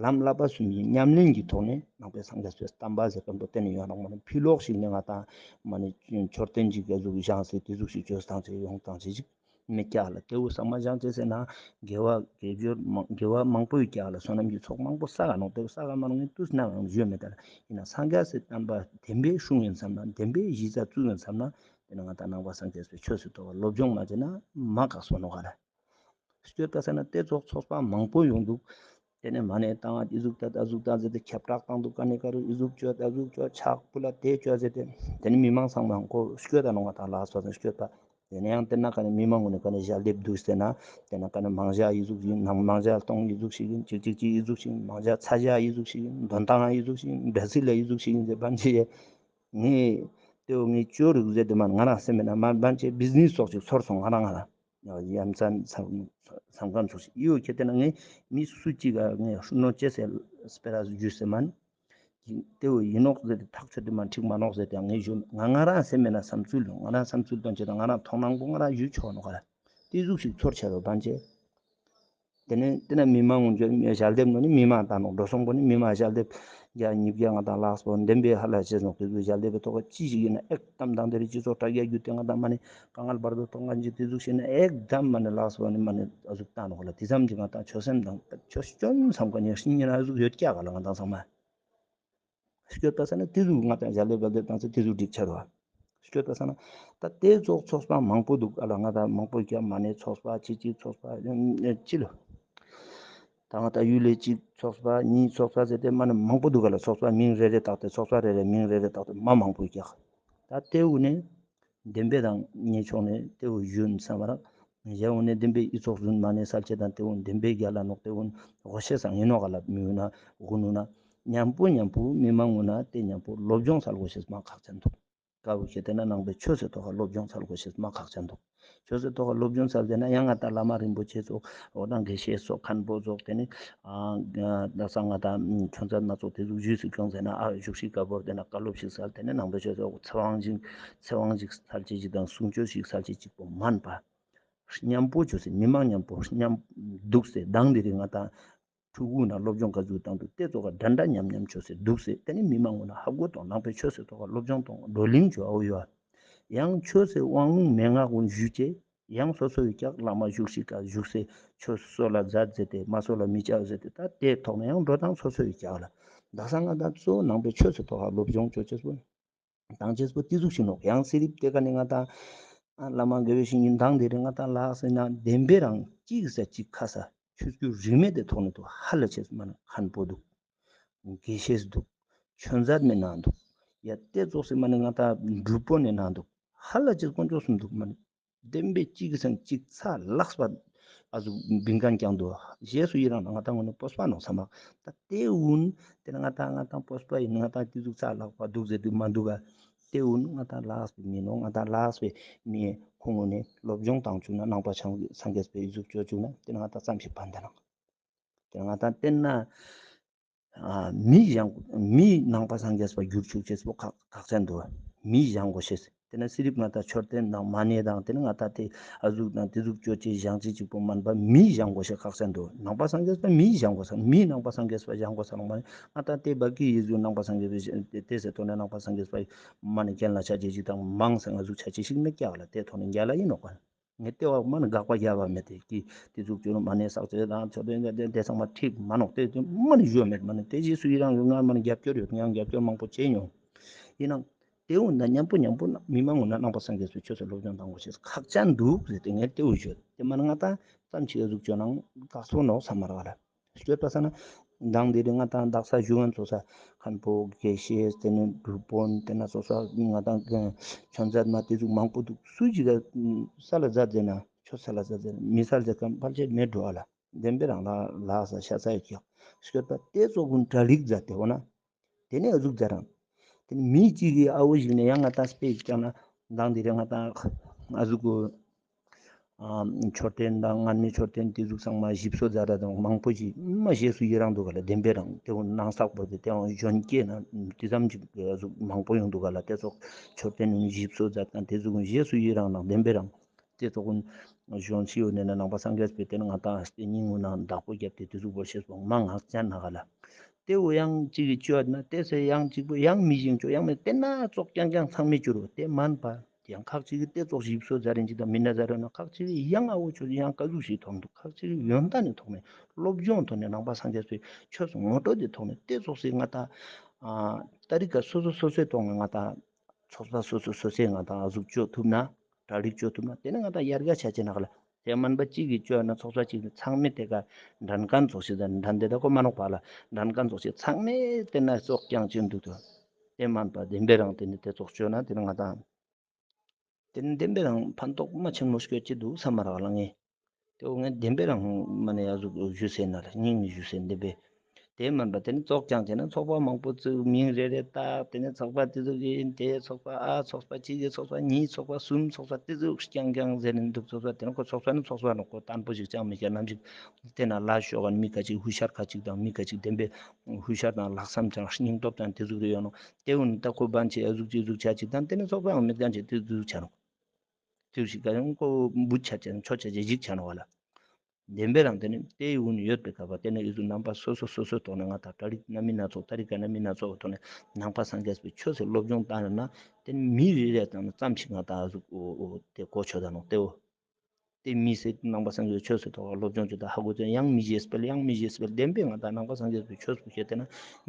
ལམ་བསླབ་པ་གསུམ་གྱི་ཉམས་ལེན་གྱི་ཐོག་ནས་ནང་པའི་སངས་རྒྱས་པའི་བསྟན་པ་ཟེར་མཁན་པོ་བསྟན་ནས་ཡོང་རོགས་མ་ནི་ཕི་ལོག་ཞིག་ནས་ང་དང་མ་ནི་མཆོད་རྟེན་གྱི་དགེ་ཟུག་བཞེངས་སེ་དེ་ཟུག་ཞིག་བཅོས་སྟངས་ཚེ་ཡོང་སྟངས་ཚེ་ཞིག་མི་སྐྱག་ལ། དེ་བོ་ཚང་མ་སྦྱང་བྱས་ཟེར་ན་དགེ་བ་དགེ་སྦྱོར་མང་དགེ་བ་མང་པོ་ཡོད་སྐྱག་ལ། བསོད་ནམས་ཀྱི་ཚོགས་མང་པོ་བསགས་ནོག་དེ་བོ་བསགས་མ་ནོག་ངས་དུས་ནམ་ཡང་བརྗོད་མེད་ད་ལ། ཡིན་ན་སངས་རྒྱས་སི་བསྟན་པ་བདེན་པའི་སྲུང་ཡིན་བསམ་ན་བདེན་པའི་གཞི་རྩ་བཙུགས་ཡིན་བསམ་ན། དེ་ནི་ང་དང་ནང་པ་སངས་རྒྱས་པའི་ཆོས་སུ་གཏོགས་པ་སློབ་སྦྱོང་མ་བྱས་ན་མ་ཁག་སོང་ནོག་ག་ལ། སྐྱོད་པ་ཟེར་ན་དེ་ཚོགས་ཚོགས་པ་མང་པོ་ཡོང་འདུག་དེ་ནས་མ་ནས་བཏང་བ་ཨི་ཟུག་ད་ཨ་ཟུག་ད་ཟེར་ཏེ་ཁྱབ་བསྒྲགས་བཏང་འདུག་ག་ནས་ག་རུ་ཨི་ཟུག་བཅོས་ད་ཨ་ཟུག་བཅོས་ཕྱག་ཕུལ་ལ་དེ་བཅོས་ཟེར་ཏེ། དེ་ནི་མི་མང་ཚང་མ་ཁོ་སྐྱོད་ད་ནོ་ང་དང་ལགས་སོ་ཟེར་སྐྱོད་པ། དེ་ནས་ཡང་དེ་ན་ག་ནས་མི་མང་ངོ་ནས་ག་ནས་ཞལ་འདེབས་འདུག་ཟེར་ན། དེ་ན་ག་ནས་མང་ཇ་ཨི་ཟུག་ཡིན་ནང་མང་ཇ་གཏོང་ཨི་ཟུག་ཞིག་ཡིན་གཅིག་གཅིག་གཅིག་ཨི་ཟུག་ཞིག་ཡིན་མང་ཇ་ཚ་ཇ་ཨི་ཟུག་ཞིག་ཡིན་འདོན་སྟངས་ཨི་ཟུག་ཞིག་ཡིན་འདྲ་སིལ་ལ་ཨི་ཟུག་ཞིག་ཡིན་ཟེར་བན་ཆེ་ཡེ། ངས་དེ་བོ་ངས་བཅོས་རིག་ཟེར་དེ་མ་ང་རང་སེམས་མེད་ན་མ་བན་ཆེ་བི་ཛི་ནེ་སི་ཚོགས་ཅིག་ཚོར་སོང་ང་རང་ང་རང་། ཡ་མཚན་ཚང་ཚང་ཀམ་ཚོགས་ཤིག་ཡོད་ཁྱེད་དེ་ན་ངས་མི་སུ་གཅིག་ག་ངས་ཤུ་ནོ་ཅེ་སེ་སྤེ་ར་ཟུ་ཇུས་སེ་མན། དེ་བོ་ཡིན་ནོག་ཟེར་ཏེ་ཐག་ཆོད་དེ་མ་འགྲིག་མ་ནོག་ཟེར་ཏེ་ངས་ཞུ་ང་ང་རང་སེམས་མེད་ན་བསམ་ཚུལ་ལོ་ང་རང་བསམ་ཚུལ་དོན་བྱེད་དང་ང་རང་མཐོང་སྣང་པོ་ང་རང་ཞུ་ཆོག་ནོག་ག་ར། དེ་ཟུག་ཞིག་ཚོར་ཆེ་རོ་བན་ཆེ། དེ་ནས་དེ་ན་མི་མང་ངོ་ཞལ་འདེབས་ནོ་ནི་མི་མང་དང་ནོ་འགྲོ་སོང་པོ་ནི་མི་མང་ཞལ་འདེབས་རྒྱ་ཉིས་བརྒྱ་ང་དང་ལགས་སོ་འདེམས་པའི་ཧ་ལ་བྱེད་སོང་དེ་ཚོ་ཞལ་འདེབས་པའི་ཐོག་ཅི་ཞིག་ཡིན་ན་ཨེག་གཏམ་དང་དེ་རིགས་སྤྱི་ཚོགས་དྲ་རྒྱ་བརྒྱུད་དེ་ང་དང་མ་ནི་དཀའ་ངལ་བར་དུ་གཏོང་མཁན་གྱི་དེ་ཚོ་ཞིག་ན་ཨེག་གཏམ་མ་ནི་ལགས་སོ་ནི་མ་ནི་ཨ་ཟུག་བཏང་ནོ་ལ་དེ་ཙམ་གྱི་ང་དང་ཆོད་སེམས་དང་ཆོད་སྐྱོན་བསམ་མཁན་ཡང་ཤིང་ཉེར་ཨ་ཟུག་ཡོད་ཀྱག་ག་ལ་ང་དང་ཚང་མ། སྐྱོད་པ་ས་ན་དེ་ཟུག་ང་དང་ཞལ་ལེ་བ་ལེ་བཏང་ཚེ་དེ་ཟུག་འགྲིག་ཆར་བ། སྐྱོད་པ་ས་ན་ད་དེ་ཚོགས་ཚོགས་པ་མང་པོ་འདུག་ཨ་ལ་ང་དང་མང་པོ་རྒྱ་མ་ནས་ཚོགས་པ་ཅི་ཅི་ཚོགས་པ་ཅི་ལོ། ད་ང་དང་ཡུལ་ལས་གཅིག་ཚོགས་པ་གཉིས་ཚོགས་པ་ཟེར་ཏེ་མ་ནི་མང་པོ་འདུག་ག་ལ་ཚོགས་པ་མིང་རེ་རེ་བཏགས་ཏེ་ཚོགས་པ་རེ་རེ་མིང་རེ་རེ་བཏགས་ཏེ་མ་མང་པོ་རྒྱག་ད་དེ་འུ་ནས། བདེན་པའི་དང་ཉེ་ཕྱོགས་ནས་དེ་འུ་ཞུ་ན་བསམ་པ་རག་གཞན་འུ་ནས་བདེན་པའི་ཨི་ཚོགས་ཟུན་མ་ནས་སལ་ཆེ་དང་དེ་འུ་བདེན་པའི་རྒྱ་ལ་ནོག་དེ་འུ་ངོ་ཤེས་སང་ཡིན་ནོག་ག་ལ་མི་འུ་ན་འུ་ནུ་ན། མཉམ་པོ་མཉམ་པོ་མི་མང་ངུ་ན་དེ་མཉམ་པོ་སློབ་སྦྱོང་སལ་དགོས་ཤེས་མ་ཁག་ཅན་འདུག་དཀའ་བོ་ཞེ་དེ་ན་ནང་པའི་ཆོས་སེ་ཐོག་ཁ་སློབ་སྦྱོང་སལ་དགོས་ཤེས་མ་ཁག་ཅན་འདུག་ཆོས་སེ་ཐོག་ཁ་སློབ་སྦྱོང་སལ་དེ་ན་ཡང་ང་དང་བླ་མ་རིན་པོ་ཆེ་ཚོ་འོ་དང་དགེ་བཤེས་ཚོ་མཁན་པོ་ཚོ་དེ་ནི་ཨ་ད་ས་ང་དང་ཁྱོད་ཚ་ན་ཚོ་དེ་ཚོ་ཞུས་སུ་སྐྱོང་ཟེར་ན་ཨ་བཞུགས་ཤིག་དཀའ་བོར་དེ་ན་བཀའ་སློབ་ཞིག་སལ་དེ་ནི་ནང་པའི་ཆོས་སེ་ཚེ་དབང་ཞིག་ཚེ་དབང་ཞིག་སལ་ཅེས་ཅིག་དང་གསུང་ཆོས་ཞིག་སལ་ཅེས་ཅིག་པོ་མན་པ། མཉམ་པོ་བྱོས་སེ་མི་མང་མཉམ་པོ་མཉམ་འདུག་སེ་དང་དེ་རིང་ང་དང་ཕྲུ་གུ་ན་སློབ་སྦྱོང་ག་ཚོད་བཏང་འདུག་དེ་ཚོ་ག་འདྲ་འདྲ་མཉམ་མཉམ་བྱོས་སེ་འདུག་སེ་དེ་ནི་མི་མང་ངོ་ན་ཧ་གོ་དང་ནང་པའི་ཆོས་སེ་ཐོག་ཁ་སློབ་སྦྱོང་དང་བགྲོ་གླེང་བྱོས་ཨའོ་ཡོད། ཡང་ཆོས་སེ་དབང་ལུང་མན་ངག་གུན་ཞུས་ཅེ་ཡང་སོ་སོ་ཡི་ཀྱག་བླ་མ་བཞུགས་ཤིག་ག་བཞུགས་སེ་ཆོས་སོ་ལ་མཛད་ཟེར་ཏེ་མ་སོ་ལ་མི་བཅའ་ཟེར་ཏེ་ད་དེ་ཐོག་ནས་ཡང་འགྲོ་སྟངས་སོ་སོ་ཡི་ཀྱག་ལ་ད་ས་ང་དང་གཙོ་བོ་ནང་པའི་ཆོས་སེ་ཐོག་ཁ་སློབ་སྦྱོང་བྱོས་ཅེས་པོ། དང་ཆེས་པོ་ཏི་ཟུག་ཤིག་ནོག་ཡང་སི་རིབ་དེ་ཀ་ནི་ང་དང་བླ་མ་དགེ་བའི་བཤེས་གཉེན་དང་དེ་རིང་ང་དང་ལགས་ཟེར་ན་བདེན་པའི་རང་གཅིག་ས་གཅིག་ཁ་ས་ཆོས་བརྒྱུད་རིས་མེད་དེ་ཐོག་ནས་ཐོག་ཧ་ལ་ཆེས་མ་ནི་མཁན་པོ་འདུག་དགེ་བཤེས་འདུག་ཆོས་མཛད་མི་ནང་འདུག་ཡ་དེ་ཙོགས་སེ་མ་ནི་ང་དང་སྒྲུབ་པོ་ནས་ནང་འདུག་ཧ་ལ་ཆེས་དཀོན་མཆོག་གསུམ་འདུག་མ་ནི། བདེན་པའི་གཅིག་སེམས་གཅིག་ཚ་ལགས་པ་ཨ་ཟུག་བིང་གང་ཀྱང་འདུག་རྗེས་སུ་ཡི་རང་ང་དང་ངོ་ནས་སྤོབས་པ་ནོག་ས་མ་ད་དེ་འུན་དེ་ན་ང་དང་ང་དང་སྤོབས་པ་ཡིན་ང་དང་དེ་ཟུག་ཚ་ལགས་པ་འདུག་ཟེར་དུས་མ་འདུག་ག་དེ་འུན་ང་དང་ལགས་པའི་མི་ནོག་ང་དང་ལགས་པའི་མི་ཁོང་ངོ་ནས་སློབ་སྦྱོང་བཏང་བཅུག་ན་ནང་པ་ཆང་སངས་རྒྱས་པའི་ཨི་ཟུག་བཅོ་བཅུག་ན་དེ་ན་ང་དང་ཙམ་ཞིག་ཕན་ཐོགས་ནོག་དེ་ང་དང་བསྟན་ན། མི་གཞན་མི་ནང་པ་སངས་རྒྱས་པ་བསྒྱུར་ཆོག་ཅེས་པོ་ཁག་ཁག་ཅན་འདུག་མི་གཞན་དགོས་ཤེས། དེ་ན་སི་རིབ་ང་དང་མཆོད་རྟེན་དང་མ་ཎི་དང་དེ་ནི་ང་དང་དེ་ཨ་ཟུག་དང་དེ་ཟུག་བཅོ་ཅེས་གཞན་ཅེས་གཅིག་པོ་མན་པ་མི་གཞན་དགོས་ཤེས་ཁག་ཅན་འདུག་ནང་པ་སངས་རྒྱས་པ་མི་གཞན་དགོས་ས་མི་ནང་པ་སངས་རྒྱས་པ་གཞན་དགོས་ས་ལོང་མ་ནི་ང་དང་དེ་བ་ཀི་ཡི་ཟུག་ནང་པ་སངས་རྒྱས་པ་དེ་ཟེར་དོ་ནས་ནང་པ་སངས་རྒྱས་པ་མ་ནི་རྒན་ལ་ཆ་ཅེས་ཅིག་དང་མང་ས་ང་ཟུག་ཆ་ཅེས་ཤིག་མི་སྐྱག་ལ་དེ་ཐོག་ནས་རྒྱ་ལ་ཡིན་ནོག་ག་ངས་ལྟེ་བ་མ་ནི་དགག་པ་རྒྱབ་པ་མེད་དེ་ཀི་དེ་ཚུགས་ཀྱི་མ་ནས་བསགས་ཚོད་དང་ཚོད་དོན་དེ་ཚང་མ་ཁྲིག་མ་ནོག་དེ་དེ་མ་ནི་ཞུ་བ་མེད་མ་ནི་དེ་རྗེས་སུ་ཡི་རང་ཡོད་ང་མ་ནི་རྒྱབ་སྐྱོར་ཡོད་ང་རྒྱབ་སྐྱོར་མང་པོ་བྱས་མྱོང་། ཡིན་ནང་དེ་འུ་ན་མཉམ་པོ་མཉམ་པོ་ན་མི་མང་འུ་ན་ནང་པ་སངས་རྒྱས་པའི་ཆོས་སུ་སློབ་སྦྱོང་གཏང་དགོས་ཤེས་ཁག་ཅན་འདུག་ཟེར་ཏེ་ངས་ལྟེ་བ་ཞུ་དེ་མ་ནི་ང་ད་ཙམ་ཅིག་ཡ་ཟུག་ཅོ་ནང་དགག་ཚོགས་ནོག་ས་མ་ར་བ་ལ། སྤྱོད་པ་ས་ན་མདང་དེ་རིང་ང་དང་དག་ས་བཞུགས་ཡོན་ཚོ་ས་མཁན་པོ་དགེ་བཤེས་དེ་ནས་སྒྲུབ་དཔོན་དེ་ན་སོ་སོ་ང་དང་ཆོས་མཛད་མ་དེ་ཚོ་མང་པོ་འདུག་སུ་ཅིག་ག་ས་ལ་མཛད་ཟེར་ན་ཆོས་ས་ལ་མཛད་ཟེར་ན་མི་ས་ལ་མཛད་གམ་ཕལ་ཆེར་མེད་འགྲོ་ཨ་ལ་བདེན་པའི་རང་ལ་ལ་ས་ཤ་ཚ་ཡོད་ཀྱང་སྤྱོད་པ་དེ་ཚོ་ཀུན་གྲ་སྒྲིག་མཛད་དེ་འོ་ན། དེ་ནས་ཨ་ཟུག་མཛད་རང་། དེ་ནས་མི་གཅིག་གིས་ཨ་བོ་ཞིག་ནས་ཡང་ང་དང་སྤེ་ཞིག་བཀྱག་ན་མདང་དེ་རིང་ང་དང་ཨ་ཟུག་གོ་མཆོད་རྟེན་དང་སྔར་མེད་མཆོད་རྟེན་དེ་ཟུག་ཚང་མ་ཞིབ་གསོ་མཛད་ར་དང་མང་པོ་ཞིག་མ་རྗེས་སུ་ཡི་རང་འདུག་ག་ལ་བདེན་པའི་རང་དེ་འོ་ནང་བསགས་པོ་དེ་དེ་འོ་གཞོན་སྐྱེས་ན་དེ་ཙམ་ཅིག་ཨ་ཟུག་མང་པོ་ཡོང་འདུག་ག་ལ་དེ་ཚོ་མཆོད་རྟེན་ཞིབ་གསོ་མཛད་དང་དེ་ཟུག་རྗེས་སུ་ཡི་རང་ན་བདེན་པའི་རང་དེ་ཚོ་ཀུན་གཞོན་ཤི་ཡོད་ནས་ན་ནང་པ་སངས་རྒྱས་པའི་དེ་ནི་ང་དང་སྟེ་སྙིང་ངུ་ན་བདག་པོ་བརྒྱབ་སྟེ་དེ་ཟུག་བོ་ཤེས་སོང་མ་ངག་ཅན་ན་ག་ལ། དེ་བོ་ཡང་གཅིག་གིས་བཅོས་ན་དེ་ཚེ་ཡང་གཅིག་པོ་ཡང་མི་བཞིན་བཅོས་ཡང་མི་དེ་ན་ཙོག་རྐྱང་རྐྱང་ཚང་མི་བཅུ་རུ་དེ་མན་པ། དེ་ཡང་ཁག་ཅིག་གིས་ཏེ་ཙོགས་ཞིབ་གསོ་མཛད་རན་ཅིག་དང་མི་འདྲ་མཛད་རན་ན། ཁག་ཅིག་གིས་ཡང་ཨ་བོ་ཆོས་ཡང་ཀ་ཟུག་ཞིག་མཐོང་འདུག་ཁག་ཅིག་གིས་ཡོན་ཏན་ནི་ཐོག་ནས་སློབ་སྦྱོང་ཐོག་ནས་ནང་པ་སངས་རྒྱས་པའི་ཆོས་སུ་ངོ་སྤྲོད་དེ་ཐོག་ནས་ཏེ་ཙོགས་སི་ང་དང་ཨ་ཏ་རིག་ག་སོ་སོ་སོ་སོའི་ཐོག་ནས་ང་དང་ཚོགས་པ་སོ་སོ་སོ་སོའི་ང་དང་ཨ་ཟུག་བཅོ་ཐུབ་ན། གྲ་སྒྲིག་བཅོ་ཐུབ་ན་དེ་ནི་ང་དང་ཡར་རྒྱས་ཆ་ཆེ་ནག་ལ། དེ་མིན་པ་གཅིག་གིས་བཅོས་ན་ཚོགས་པ་གཅིག་གིས་ཚང་མས་དེ་ག་འགྲན་མཁན་ཚོགས་ཤིག་དང་འགྲན་བསྡུར་ད་ཁོ་མ་ནོག་པ་ལ། འགྲན་མཁན་ཚོགས་ཤིག་ཚང་མས་དེ་ན་སྲོག་ཀྱང་བཅོས་འདུག་ཏོ། དེ་མིན་པ་བདེན་པའི་རང་དེ་ནི་དེ་ཚོགས་བཅོས་ན་དེ་ནི་ང་དང་དེ་ནི་བདེན་པའི་རང་ཕན་ཐོགས་མ་ཆེན་མོ་སྐྱོ་ཅི་འདུག་བསམ་མ་རག་ལ་ངས། དེ་འོ་ངས་བདེན་པའི་རང་མ་ནས་ཡ་ཟུག་ཞུ་སེ་ན་ལ་སྙིང་ནས་ཞུ་སེ་བདེན་པའི། དེ་མིན་པ་དེ་ནི་ཙོག་ཀྱང་བྱས་ན་ཚོགས་པ་མང་པོ་བཙུགས། མིང་རེ་རེ་བཏགས། དེ་ནི་ཚོགས་པ་དེ་ཚོ་གི་དེ་ཚོགས་པ་ཨ་ཚོགས་པ་གཅིག་གི་ཚོགས་པ་གཉིས་ཚོགས་པ་གསུམ་ཚོགས་པ་དེ་ཚོ་རྐྱང་རྐྱང་ཟེར་ནས་འདུག་ཚོགས་པ་དེ་ནི་ཁོ་ཚོགས་པ་ནི་ཚོགས་པ་ནོ། ཁོ་བརྟན་པོ་ཞིག་ཅང་མི་ཁྱེར། ནམ་ཞིག་དེ་ན་ལ་ཞོག་ག་མི་ཁ་ཅིག་ཧུ་ཤར་ཁ་ཅིག་དང་མི་ཁ་ཅིག་བདེན་པའི་ཧུ་ཤར་དང་ལྷག་བསམ་ཅང་སྙིང་སྟོབས་དང་དེ་ཚོ་རེ་ཡོད་ནོ། དེ་འུ་ནི་ད་ཁོ་བན་ཆེ་ཨ་ཟུག་ཅིག་ཟུག་ཆ་ཅིག་དང་དེ་ནི་ཚོགས་པའང་མི་ལྡན་ཆེ་དེ་ཟུག་ཆ་ནོ། དུས་ཤིག་ག་ཡང་ཁོ་འབུ་ཆ་ཅན་ཆོ་ཆ་ཅན་ཞིག་ཆ་ནོ་བ་ལ། བདེན་པའི་རང་དེ་ནི་དེའི་འུ་ནི་ཡོད་པའི་སྐབས་དེ་ནི་ཨི་ཟུ་རྣམ་པ་སོ་སོ་སོ་སོའི་ཐོག་ནས་ང་དང་གྲ་སྒྲིག་སྣ་མིན་སྣ་ཚོགས་ཏ་རིག་ག་སྣ་མིན་སྣ་ཚོགས་ཐོག་ནས་ནང་པ་སངས་རྒྱས་པའི་ཆོས་སུ་སློབ་སྦྱོང་བཏང་ཡོད་ན་དེ་ནི་མི་རེ་རེ་དང་ནི་ཙམ་ཞིག་ང་དང་ཨ་ཟུག་འོ་འོ་དེ་གོ་ཆོད་ད་ནོ་དེའོ། དེ་མི་སེ་ནང་པ་སངས་རྒྱས་ཆོས་སུ་ཐོག་སློབ་སྦྱོང་ཆོས་དང་ཧ་གོ་ཚོད་ཡང་མི་བཞེས་སྤེལ་ཡང་མི་བཞེས་སྤེལ་བདེན་པའི་ང་དང་ནང་པ་སངས་རྒྱས་པའི་ཆོས་སུ་བཤད་དེ་ན་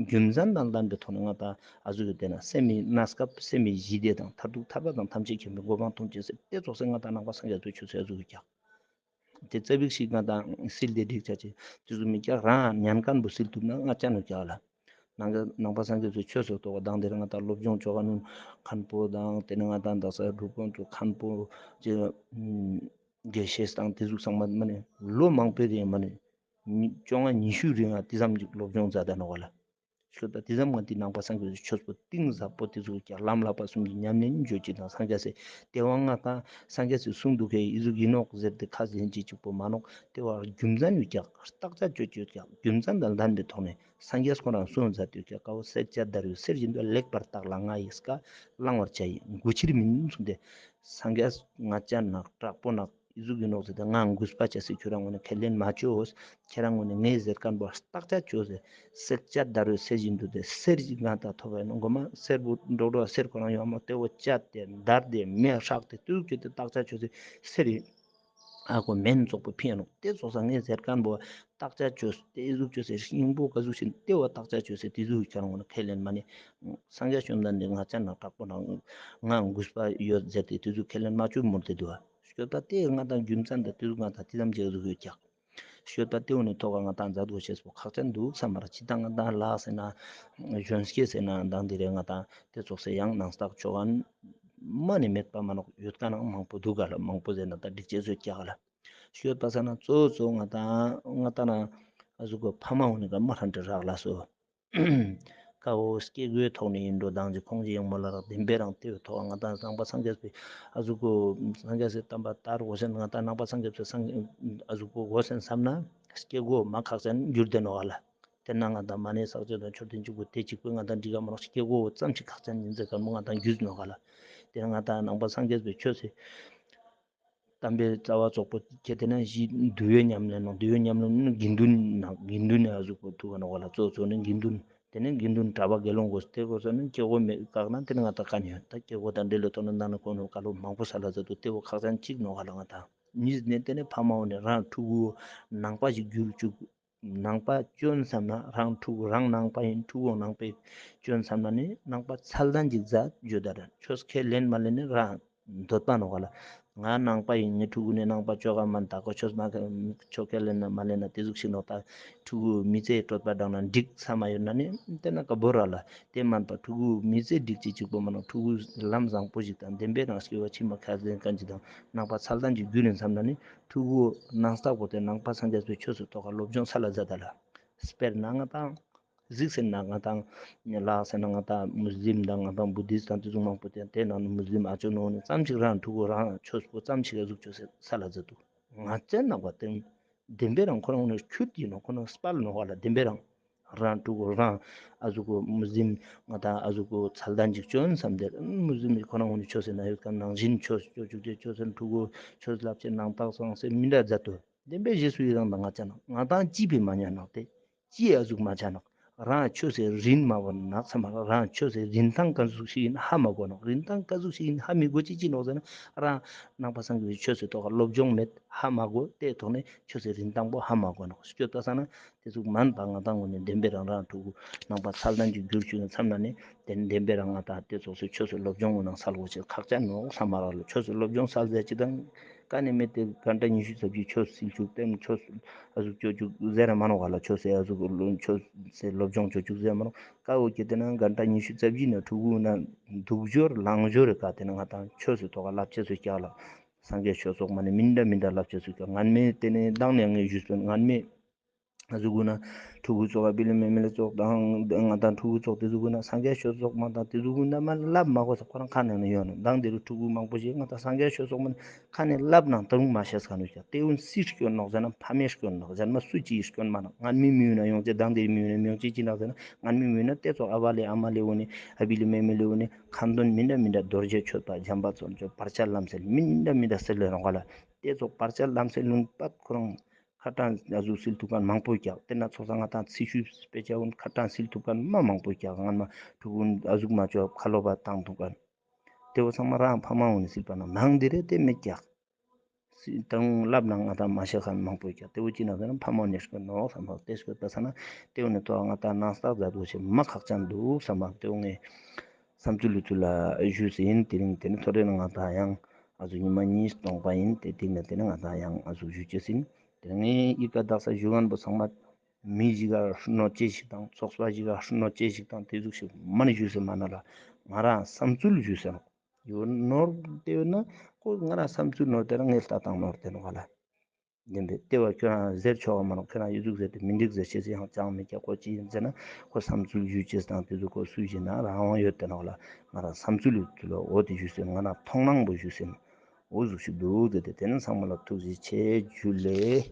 རྒྱུ་མཚན་དང་ལྡན་པའི་ཐོག་ནས་ང་དང་ཨ་ཟུག་ཡོད་དེ་ན་སེམས་མི་གནས་སྐབས་སེམས་མི་ཞི་བདེ་དང་མཐར་ཐུག་ཐར་པ་དང་ཐམས་ཅད་མཁྱེན་པའི་གོ་འཕང་ཐོབ་ཅེས་ཟེར་དེ་ཚོགས་སེ་ང་དང་ནང་པ་སངས་རྒྱས་པའི་ཆོས་སུ་ཨ་ཟུག་ཡོད་ཀྱག་དེ་རྩ་བིག་ཞིག་ང་དང་སིལ་དེ་འགྲིག་ཆ་ཆེ་དེ་ཚོ་མི་ཀྱག་རང་ཉན་མཁན་པོ་སིལ་ཐུབ་ན་ང་ཅག་ནོ་ཀྱག་ལ། ནང་ཀ་ནང་པ་སངས་རྒྱས་ཚོའི་ཆོས་སུ་གཏོགས་པ་དང་དེར་ང་དང་སློབ་སྦྱོང་ཆོ་ག་ནུ་མཁན་པོ་དང་དེ་ནི་ང་དང་དག་ས་སྒྲུབ་དཔོན་ཚོ་མཁན་པོ་ཅེ་དགེ་བཤེས་དང་དེ་ཟུག་ཚང་མ་མ་ནི་ལོ་མང་པོའི་རིང་མ་ནི་བཅོ་ལྔ་ཉི་ཤུ་རིང་ང་དེ་ཙམ་ཅིག་སློབ་སྦྱོང་མཛད་ད་ནོ་ག་ལ། ཤོད་ད་དེ་ཙམ་ང་དེ་ནང་པ་སངས་རྒྱས་ཚོའི་ཆོས་པོ་གཏིང་ཟབ་པོ་དེ་ཚོ་ཀྱང་ལམ་བསླབ་པ་གསུམ་གྱི་ཉམས་ལེན་བརྗོད་ཅིག་དང་སངས་རྒྱས་སེ་དེ་བ་ང་དང་སངས་རྒྱས་སེ་གསུང་འདུག་གས་ཨི་ཟུག་ཡིན་ནོག་ཟེར་ཏེ་ཁ་ཟེན་ཅིག་གཅིག་པོ་མ་ནོག་དེ་བ་རྒྱུ་མཚན་ཡོད་ཀྱག་བརྟག་དཔྱད་བཅོས་བཅོས་ཀྱག་རྒྱུ་མཚན་དང་ལྡན་པའི་ཐོག་ནས། སངས་རྒྱས་ཁོ་རང་གསུངས་མཛད་དུས་ཀྱི་དཀའ་བོ་སེར་སྐྱ་བརྡར་བའི་གསེར་བཞིན་དུ་ལེགས་པར་བརྟགས་ལ་ང་ཡི་བཀའ་བླང་བར་བྱ་ཡི་མགུ་ཁྱེར་མིན་གསུངས་ཏེ། སངས་རྒྱས་ང་ཅག་ནག་དྲག་པོ་ནག་ཨི་ཟུག་ཡིན་ནོག་ཟེར་ཏེ་ང་གུས་པ་བྱ་སྲིད་ཁྱོད་རང་ངོ་ནས་ཁས་ལེན་མ་བཅོས། ཁྱེད་རང་ངོ་ནས་ངས་ཟེར་མཁན་པོ་བརྟག་དཔྱད་བཅོས་ཟེར། སེར་སྐྱ་བརྡར་བའི་གསེར་བཞིན་དུ་དེ་གསེར་གྱི་ང་དང་ཐོབ་པའི་ནང་གོ་མ་གསེར་བུ་འགྲོགས་འགྲོགས་གསེར་ཁོ་རང་ཡོད་མོ་དེ་བོ་བཅད་དེ་བརྡར་ཏེ་མེ་ཧྲག་སྟེ་དུས་ཀྱི་དེ་བརྟག་དཔྱད་བཅོས་ཟེར་གསེར་ཡིན། ཨ་ཁོ་མེན་ཙོག་པོ་ཕིན་ནོ་དེ་ཙོག་ས་ངས་ཟེར་མཁན་པོ་བརྟག་དཔྱད་བཅོས་དེ་ཨི་ཟུག་བཅོས་ཟེར་སྙིང་པོ་ག་ཟུག་ཤིན་དེ་བ་བརྟག་དཔྱད་བཅོས་ཟེར་དེ་ཟུག་ཁྱེད་རང་ངོ་ནས་ཁས་ལེན་མ་ནི་སངས་རྒྱས་བཅོམ་ལྡན་འདས་ང་ཅག་ནག་དྲག་པོ་ནང་ང་གུས་པ་ཡོད་ཟེར་ཏེ་དེ་ཟུག་ཁས་ལེན་མ་བཅོས་མོར་དེ་འདུག་བ་ཤོད་ད་དེ་ང་དང་རྒྱུ་མཚན་དང་དེ་ཟུག་ང་དང་དེ་ཙམ་ཅིག་ཟུག་ཡོད་ཀྱག་ཤོད་ད་དེ་འོ་ནི་ཐོག་ང་དང་མཛད་དགོས་ཤེས་པོ་ཁག་ཅན་འདུག་བསམ་མ་ར་ཅི་ད་ང་དང་ལ་ཟེར་ན་གཞོན་སྐྱེས་ཟེར་ན་དང་དེ་རེད་ང་དང་དེ་ཙོག་ཟེར་ཡང་ནང་བརྟག་ཆོ་ག་མ་ནི་མེད་པ་མ་ནོག་ཡོད་ཀ་ནང་མང་པོ་འདུག་ག་ལ་མང་པོ་ཟེར་ན་ད་འགྲིག་ཅེས་བཟོས་ཀྱག་ལ། ཤོད་པ་ས་ན་གཙོ་བོ་གཙོ་ང་དང་ང་དང་ན་ཨ་ཟུག་གོ་ཕ་མ་འོ་ནི་ག་མ་ཧྲན་ཏེ་རག་ལ་སོ། ཀ་བོ་སྐྱེ་དགོས་ཐོག་ནས་ཡིན་འགྲོ་དང་ཅི་ཁོང་ཅི་ཡང་མོ་ལ་རག་བདེན་པའི་རང་དེ་བའི་ཐོག་ང་དང་ནང་པ་སངས་རྒྱས་པའི་ཨ་ཟུག་གོ་སངས་རྒྱས་སི་བསྟན་པ་དར་གོ་སེན་ང་དང་ནང་པ་སངས་རྒྱས་པའི་སངས་ཨ་ཟུག་གོ་གོ་སེན་བསམ་ན་སྐྱེ་དགོས་མ་ཁག་ཅན་འགྱུར་དེ་ནོ་ག་ལ། དེ་ན་ང་དང་མ་ཎི་བསགས་ཚོད་དང་མཆོད་རྟེན་གཅིག་པུ་དེ་གཅིག་པུས་ང་དང་འགྲིག་ག་མ་ནོག་སྐྱེ་དགོས་ཙམ་ཞིག་ཁག་ཅན་ཡིན་ཟེར་ག་མོ་ང་དང་རྒྱུས་ནོ་ག་ལ། དེ་ང་དང་ནང་པ་སངས་རྒྱས་པའི་ཆོས་སི་བསྟན་པའི་རྩ་བ་རྫོགས་པོ་ཁྱེད་དེ་ན་བཞི་འདུལ་བའི་ཉམས་ལེན་ནོ་འདུལ་བའི་ཉམས་ལེན་ནི་དགེ་འདུན་ནང་དགེ་འདུན་ནི་ཨ་ཟུག་པོ་ཐུག་ག་ནོ་ག་ལ་གཙོ་གཙོ་ནི་དགེ་འདུན་དེ་ནི་དགེ་འདུན་གྲྭ་པ་དགེ་སློང་དགོས་དེ་དགོས་ས་ནི་སྐྱེ་དགོས་མེད་བཀག་ན་དེ་ནི་ང་དང་ག་ནི་ཡོད་ད་སྐྱེ་དགོས་དང་འབྲེལ་ལོ་ཐོག་ནི་ནང་ནི་གོ་ནོ་ག་ལོ་མང་པོ་ས་ལ་ཟ་དུ་དེ་བོ་ཁག་ཅན་གཅིག་ནོ་ག་ལ་ང་དང་གཉིས་ནི་དེ་ནི་ཕ་མ་འོ་ནི་རང་ཕྲུ་གུ་ནང་པ་ཞིག་འགྱུར་བཅུག་ནང་པ་སྐྱོན་བསམ་ན་རང་ཕྲུ་གུ་རང་ནང་པ་ཡིན་ཕྲུ་གུ་ནང་པའི་སྐྱོན་བསམ་ན་ནི་ནང་པ་ཚད་ལྡན་གྱི་མཛད་བརྗོད་དར་ཆོས་ཁས་ལེན་མ་ལེན་ནི་རང་འདོད་པ་ནོ་ག་ལ། ང་ནང་པ་ཡིན་ངའི་ཕྲུ་གུ་ནི་ནང་པ་ཅོ་ག་མ་ད་གོ་ཆོས་མ་ཆོས་ཁས་ལེན་ན་མ་ལེན་ན་དེ་ཟུག་ཞིག་ནོ་ད་ཕྲུ་གུ་མི་ཚེའི་གྲོད་པ་འགྲང་ན་འགྲིག་ས་མ་ཡོད་ན་ནི་དེ་ན་ཀ་བོ་ར་ལ། དེ་མིན་པ་ཕྲུ་གུ་མི་ཚེ་འགྲིག་ཅིག་གཅིག་པོ་མ་ནོ་ཕྲུ་གུ་ལམ་བཟང་པོ་ཞིག་དང་བདེན་པའི་རང་སྐྱེ་བ་ཕྱི་མ་ཁ་ཟེན་མཁན་ཅིག་དང་ནང་པ་ཚད་ལྡན་གྱི་རྒྱུ་ཡིན་བསམ་ན་ནི་ཕྲུ་གུ་ནང་ས་པོ་དེ་ནང་པ་སངས་རྒྱས་པའི་ཆོས་སུ་ཐོག་ཁ་སློབ་སྦྱོང་ས་ལ་མཛད་ད་ལ། དཔེར་ན་ང་དང་གཟིགས་ཟེར་ན་ང་དང་ལགས་ཟེར་ན་ང་དང་མུ་སི་ལིམ་དང་ང་དང་བུ་དིསྟ་དང་དེ་ཚོ་མང་པོ་དེ་དེ་ནང་ནས་མུ་སི་ལིམ་ཨ་ཅོ་ནོ་ནི་ཙམ་ཞིག་རང་ཕྲུ་གུ་རང་ཆོས་པོ་ཙམ་ཞིག་གཟུགས་ཆོས་ས་ལ་མཛད་འདུག་ང་ཅན་ནང་པ་དེ་བདེན་པའི་རང་ཁོ་རང་ནི་ཁྱུད་ཡིན་ནོ་ཁོ་རང་སྤར་ནོ་བ་ལ་བདེན་པའི་རང་། རང་ཕྲུ་གུ་རང་ཨ་ཟུག་གུ་མུ་སི་ལིམ་ང་དང་ཨ་ཟུག་གུ་ཚད་ལྡན་ཅིག་སྐྱོན་བསམ་དེ་མུ་སི་ལིམ་ཁོ་རང་ངོ་ནས་ཆོས་ཟེར་ན་ཡོད་ཀ་ནང་བཞིན་ཆོས་སྐྱོ་བཅུག་དེ་ཆོས་ཟེར་ཕྲུ་གུ་ཆོས་ལབ་ཆེ་ནང་རྟགས་སང་ཟེར་མི་འདྲ་མཛད་དོ། བདེན་པའི་རྗེས་སུ་ཡི་རང་དང་ང་ཅ་ནག་ང་དང་ཅི་བས་མ་ཉན་ནག་དེ་ཅི་ཨ་ཟུག་མ་ཆ་ནག་རང་ཆོས་སེ་རིན་མ་བོར་ནག་ས་མ་རང་ཆོས་སེ་རིན་ཐང་ག་ཟུག་ཞིག་ཡིན་ཧ་མ་གོ་ནོག། རིན་ཐང་ག་ཟུག་ཞིག་ཡིན་ཧ་མི་གོ་ཅི་ཅི་ནོག་ཟེར་ན། རང་ནང་པ་སངས་རྒྱས་ཆོས་སེ་ཐོག་སློབ་སྦྱོང་མེད་ཧ་མ་གོ། དེ་ཐོག་ནས་ཆོས་སེ་རིན་ཐང་པོ་ཧ་མ་གོ་ནོག། སྐྱོ་ད་ས་ན་དེ་ཟུག་མན་པ་ང་དང་ངོ་ནས་བདེན་པའི་རང་རང་ཕྲུ་གུ་ནང་པ་ཚལ་དང་གི་རྒྱུར་ཆུ་ནས་མཚམས་ན་ནས་དེ་བདེན་པའི་རང་ང་དང་དེ་ཚོགས་སུ་ཆོས་སེ་སློབ་སྦྱོང་ངོ་ནང་སལ་གོ་ཆེ་ཁག་ཅན་ནོག་ས་མ་རག་ལ། ཆོས་སེ་སློབ་སྦྱོང་སལ་ཟེར་ཅི་དང་ཀ་ནས་མེད་དེ་ག་འདྲ་ཉི་ཤུ་རྩ་བཞི་ཆོས་སིལ་ཆུག་དེ་ཆོས་ཨ་ཟུག་ཅོ་ཅུག་ཟེར་ར་མ་ནོག་ག་ལ། ཆོས་སེ་ཨ་ཟུག་ལུང་ཆོས་སེ་སློབ་སྦྱོང་ཅོ་ཅུག་ཟེར་མ་ནོག། ཀ་འོ་ཀྱེ་དེ་ན་ག་འདྲ་ཉི་ཤུ་རྩ་བཞི་ན་ཕྲུ་གུ་ན་འདུག་ཞོར་ལངས་ཞོར་རེ་ཀ་དེ་ན་ང་དང་ཆོས་སེ་ཐོག་ག་ལབ་ཆེ་སུ་སྐྱག་ལ། སངས་རྒྱས་ཆོས་ཚོགས་མ་ནི་མི་འདྲ་མི་འདྲ་ལབ་ཆེ་སུ་སྐྱག། ངན་མེད་དེ་ནས་བདག་ནས་ངས་ཞུས་སོན་ངན་མེད། ཨ་ཟུག་གུ་ན་ཕྲུ་གུ་ཚོགས་ཨ་བི་ལི་མེ་མེ་ལི་ཚོགས་དང་ང་དང་ཕྲུ་གུ་ཚོགས་དེ་ཟུག་གུ་ན་སངས་རྒྱས་ཆོས་ཚོགས་མ་དང་དེ་ཟུག་གུ་ན་མ་ལབ་མ་གོ་ས་ཁོ་རང་ཁ་ནས་ནི་ཡོད་ནོ། མདང་དེ་རུ་ཕྲུ་གུ་མང་པོ་ཞིག་ང་དང་སངས་རྒྱས་ཆོས་ཚོགས་མ་ནི་ཁ་ནས་ལབ་ནང་ད་རུང་མ་ཤེས་ས་ནོ་ཀྱང་དེ་འུན་སི་སྐྱོན་ནོག་ཟེར་ན་ཕ་མའི་སྐྱོན་ནོག་ཟེར་ན་སུ་ཅིའི་སྐྱོན་མ་ནོག། ངན་མི་མི་ཡོད་ན་ཡོང་ཅེ་མདང་དེ་རུ་མི་ཡོད་ན་མི་ཡོང་ཅེ་ཅི་ནག་ཟེར་ན་ངན་མི་མི་ཡོད་ན་དེ་ཚོགས་ཨ་བ་ལེ་ཨ་མ་ལེ་འོ་ནི་ཨ་བི་ལི་མེ་མེ་ལེ་འོ་ནི་ཁ་འདོན་མི་འདྲ་མི་འདྲ་རྡོ་རྗེ་གཅོད་པ་འཇམ་པ་མཚོན་ཆོས་བར་ཆད་ལམ་སེལ་མི་འདྲ་མི་འདྲ་སེལ་ལེ་རོང་ག་ལ། དེ་ཚོགས་བར་ཆད་ལམ་སེལ་ལུང་པ་ཁོ་རང་ཁ་གྲངས་ཨ་ཟུག་སིལ་ཐུབ་མཁན་མང་པོ་རྒྱག། དེ་ན་ཚོགས་ས་ང་དང་ཚི་ཤུ་སྤེ་ཆ་འོན་ཁ་གྲངས་སིལ་ཐུབ་མཁན་མ་མང་པོ་རྒྱག། ང་མ་ཕྲུ་གུ་ཨ་ཟུག་མ་ཆོག་ཁ་ལོ་བ་བཏང་ཐུབ་མཁན། དེ་བོ་ཚང་མ་རང་ཕ་མ་འོན་སིལ་པ་ན་ནང་དེ་རེད་དེ་མི་རྒྱག། སི་དང་ལབ་ན་ང་དང་མ་ཤེས་མཁན་མང་པོ་རྒྱག། དེ་བོ་ཅི་ན་ཟེར་ན་ཕ་མ་ནས་སྐྱོན་ནོག་བསམ་ལ་དེ་སྐྱོད་པ་ས་ན་དེ་བོ་ནས་ཐོག་ང་དང་ནང་སྟག་མཛད་དོ་ཆེ་མ་ཁག་ཅན་འདུག་བསམ་པ་དེ་བོ་ངས། བསམ་ཚུལ་ལུས་ཚུལ་ལ་ཞུས་ཟིན། དེ་རིང་དེ་ནི་ཐོ་རེ་ན་ང་དང་ཡང་ཨ་ཟུག་ཉི་མ་གཉིས་གཏོང་པ་ཡིན། དེ་དེ་ནི་དེ་ནི་ང་དང་ཡང་ཨ་ཟུག་ཞུ་ཅེས་ཟིན། དེ་ནི་ངས་ཨི་ཀ་དག་ས་ཞུ་མཁན་པོ་ཚང་མ་མི་ཞིག་ག་གནོད་ཅེས་ཤིག་དང་ཚོགས་པ་ཞིག་ག་གནོད་ཅེས་ཤིག་དང་དེ་ཟུག་ཞིག་མ་ནི་ཞུས་ཟིན་མ་ན་ལ་ང་རང་བསམ་ཚུལ་ཞུས་ཟིན་ནོ། ཡོད་ནོར་དེ་ཡོད་ན་ཁོ་ང་རང་བསམ་ཚུལ་ནོར་དེ་རང་ངས་ལྟ་སྟངས་ནོར་དེ་ནོ་ག་ལ། བདེན་པས་ལྟེ་བ་ཁྱོད་རང་ཟེར་ཆོག་ག་མ་རུང་། ཁྱོད་རང་ཡི་ཟུག་ཟེར་ཏེ་མི་འགྲིག་ཟེར་ཤེས་ཟེར་ཡང་ཅང་མི་རྒྱག་གོ་ཅི་ཡིན་ཟེར་ན་ཁོ་བསམ་ཚུལ་ཞུ་ཅེས་དང་དེ་ཚོ་ཁོ་སུ་ཞིག་ན་རང་དབང་ཡོད་དེ་ནོག་ལ། ང་རང་བསམ་ཚུལ་ཡོད་ཚུལ་ལ་འོ་དེ་ཞུ་ཟེར་ང་རང་མཐོང་སྣང་པོ་ཞུ་ཟེར་ན་འོ་ཟུག་ཞིག་འདུག་ཟེར་ཏེ་དེ་ནི་ཚང་མ་ལ་ཐུགས་རྗེ་ཆེ། ཇུ་ལེ།